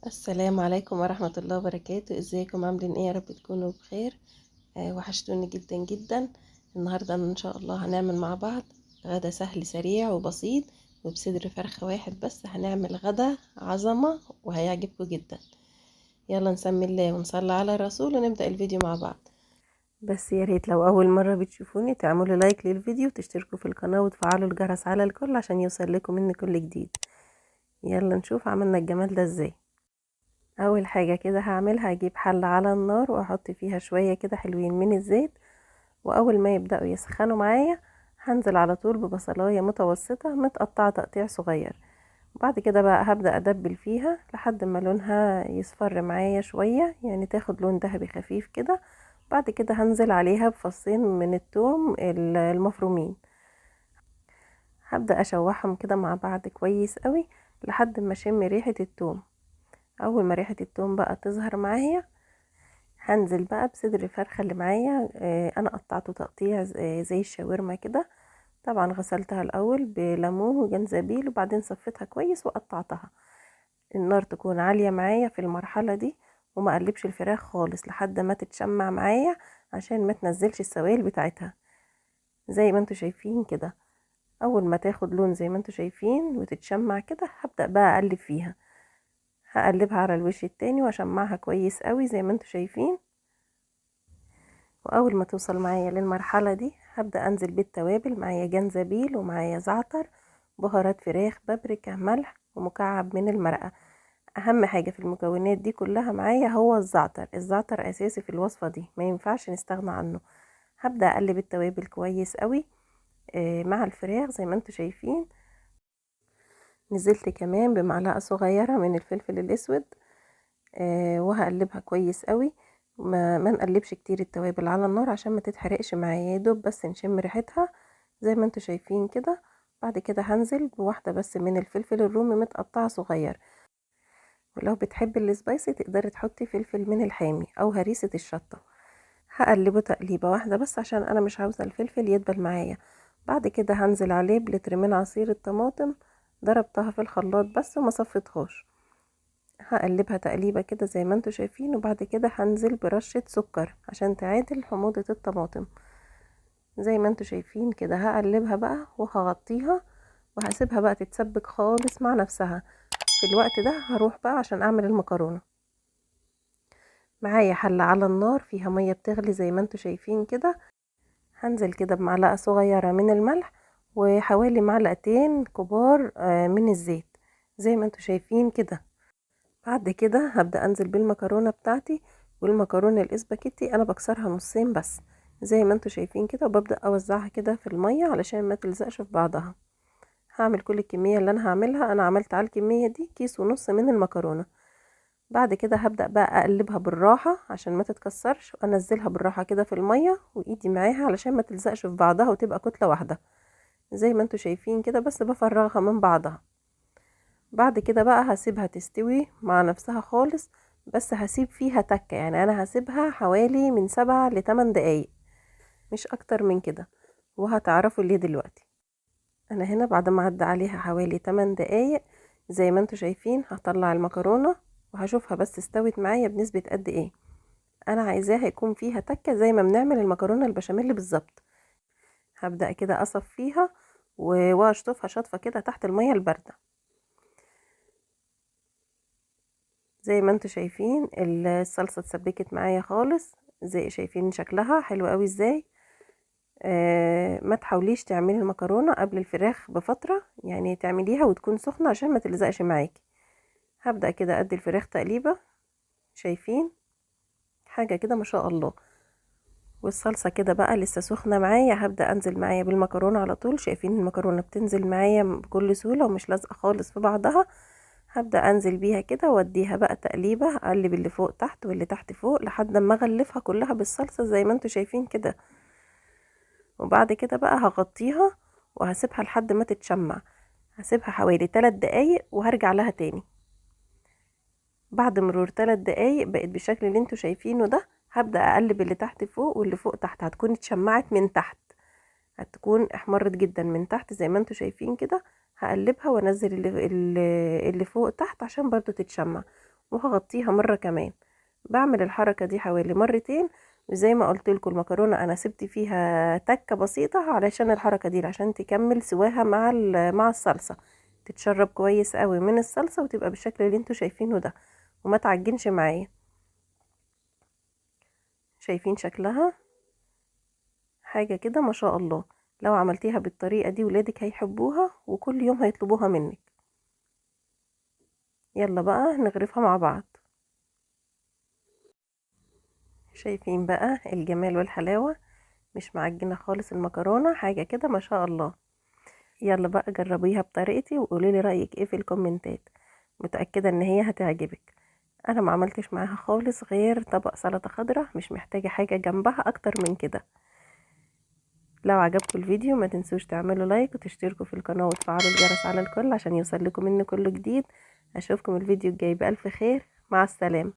السلام عليكم ورحمة الله وبركاته. ازيكم عاملين ايه؟ يا رب تكونوا بخير. وحشتوني جدا جدا. النهاردة ان شاء الله هنعمل مع بعض غدا سهل سريع وبسيط، وبصدر فرخة واحد بس هنعمل غدا عظمة وهيعجبكم جدا. يلا نسمي الله ونصلي على الرسول ونبدأ الفيديو مع بعض. بس يا ريت لو اول مرة بتشوفوني تعملوا لايك للفيديو وتشتركوا في القناة وتفعلوا الجرس على الكل عشان يوصل لكم مني كل جديد. يلا نشوف عملنا الجمال ده ازاي. اول حاجة كده هعملها، هجيب حلة على النار واحط فيها شوية كده حلوين من الزيت، واول ما يبدأوا يسخنوا معايا هنزل على طول ببصلاية متوسطة متقطعة تقطيع صغير. وبعد كده بقى هبدأ ادبل فيها لحد ما لونها يصفر معايا شوية، يعني تاخد لون ذهبي خفيف كده. بعد كده هنزل عليها بفصين من الثوم المفرومين، هبدأ اشوحهم كده مع بعض كويس قوي لحد ما اشم ريحة الثوم. اول ما ريحة الثوم بقى تظهر معايا هنزل بقى بصدر الفرخة اللي معايا. انا قطعته تقطيع زي الشاورما كده، طبعا غسلتها الاول بليمون وجنزبيل وبعدين صفيتها كويس وقطعتها. النار تكون عالية معايا في المرحلة دي، وما اقلبش الفراخ خالص لحد ما تتشمع معايا عشان ما تنزلش السوائل بتاعتها زي ما انتوا شايفين كده. اول ما تاخد لون زي ما انتوا شايفين وتتشمع كده هبدأ بقى اقلب فيها، هقلبها على الوش التاني واشمعها كويس قوي زي ما انتوا شايفين. واول ما توصل معايا للمرحلة دي هبدأ انزل بالتوابل، معايا جنزبيل ومعايا زعتر، بهارات فراخ، بابريكا، ملح، ومكعب من المرقة. اهم حاجة في المكونات دي كلها معايا هو الزعتر، الزعتر اساسي في الوصفة دي ما ينفعش نستغنى عنه. هبدأ اقلب التوابل كويس قوي مع الفراخ زي ما انتوا شايفين. نزلت كمان بمعلقة صغيرة من الفلفل الاسود، وهقلبها كويس قوي. ما نقلبش كتير التوابل على النار عشان ما تتحرقش معايا، يا دوب بس نشم ريحتها زي ما انتوا شايفين كده. بعد كده هنزل بواحدة بس من الفلفل الرومي متقطعة صغير، ولو بتحبي السبايسي تقدري تحطي فلفل من الحامي او هريسة الشطة. هقلبه تقليبة واحدة بس عشان انا مش عاوزة الفلفل يدبل معايا. بعد كده هنزل عليه بلتر من عصير الطماطم، ضربتها في الخلاط بس وما صفيتهاش. هقلبها تقليبة كده زي ما انتوا شايفين. وبعد كده هنزل برشة سكر عشان تعادل حموضة الطماطم زي ما انتوا شايفين كده. هقلبها بقى وهغطيها وهسيبها بقى تتسبك خالص مع نفسها. في الوقت ده هروح بقى عشان اعمل المكرونة. معايا حلة على النار فيها مية بتغلي زي ما انتوا شايفين كده. هنزل كده بمعلقة صغيرة من الملح وحوالي معلقتين كبار من الزيت زي ما انتوا شايفين كده. بعد كده هبدأ انزل بالمكرونة بتاعتي، والمكرونة الاسباجيتي انا بكسرها نصين بس زي ما انتوا شايفين كده، وببدأ اوزعها كده في المية علشان ما تلزقش في بعضها. هعمل كل الكمية اللي انا هعملها، انا عملت على الكمية دي كيس ونص من المكرونة. بعد كده هبدأ بقى اقلبها بالراحة عشان ما تتكسرش، وانزلها بالراحة كده في المية وايدي معاها علشان ما تلزقش في بعضها وتبقى كتلة واحدة زي ما انتوا شايفين كده، بس بفرغها من بعضها. بعد كده بقى هسيبها تستوي مع نفسها خالص، بس هسيب فيها تكة، يعني انا هسيبها حوالي من 7 ل8 دقايق مش اكتر من كده، وهتعرفوا ليه دلوقتي. انا هنا بعد ما عدى عليها حوالي 8 دقايق زي ما انتوا شايفين هطلع المكرونة وهشوفها بس استوت معايا بنسبة قد ايه. انا عايزاها يكون فيها تكة زي ما بنعمل المكرونة البشاميل بالظبط. هبدأ كده اصفيها واشطفها شطفة كده تحت المية الباردة زي ما انتوا شايفين. الصلصة اتسبكت معايا خالص زي شايفين شكلها حلو قوي ازاي. ما تحاوليش تعملي المكرونة قبل الفراخ بفترة، يعني تعمليها وتكون سخنة عشان ما تلزقش معاكي. هبدأ كده ادي الفراخ تقليبة، شايفين حاجة كده ما شاء الله. والصلصة كده بقى لسه سخنة معايا، هبدأ انزل معايا بالمكرونة على طول. شايفين المكرونة بتنزل معايا بكل سهولة ومش لازقة خالص في بعضها. هبدأ انزل بيها كده واديها بقى تقليبة، اقلب اللي فوق تحت واللي تحت فوق لحد ما اغلفها كلها بالصلصة زي ما انتوا شايفين كده. وبعد كده بقى هغطيها وهسيبها لحد ما تتشمع، هسيبها حوالي 3 دقايق وهرجع لها تاني. بعد مرور 3 دقايق بقت بالشكل اللي انتوا شايفينه ده. هبدأ اقلب اللي تحت فوق واللي فوق تحت، هتكون اتشمعت من تحت، هتكون احمرت جدا من تحت زي ما انتوا شايفين كده. هقلبها وانزل اللي فوق تحت عشان برضو تتشمع. وهغطيها مرة كمان. بعمل الحركة دي حوالي مرتين، وزي ما قلت لكم المكرونه انا سبت فيها تكه بسيطة علشان الحركة دي، عشان تكمل سواها مع الصلصه، تتشرب كويس قوي من الصلصه وتبقى بالشكل اللي انتوا شايفينه ده، وما تعجنش معايا. شايفين شكلها؟ حاجة كده ما شاء الله. لو عملتيها بالطريقة دي ولادك هيحبوها وكل يوم هيطلبوها منك. يلا بقى نغرفها مع بعض. شايفين بقى الجمال والحلاوة؟ مش معجنة خالص المكرونة، حاجة كده ما شاء الله. يلا بقى جربيها بطريقتي وقوليلي رأيك ايه في الكومنتات، متأكدة ان هي هتعجبك. انا ما عملتش معاها خالص غير طبق سلطة خضراء، مش محتاجة حاجة جنبها اكتر من كده. لو عجبكم الفيديو ما تنسوش تعملوا لايك وتشتركوا في القناة وتفعلوا الجرس على الكل عشان يوصل لكم مني كل جديد. اشوفكم الفيديو الجاي بألف خير. مع السلامة.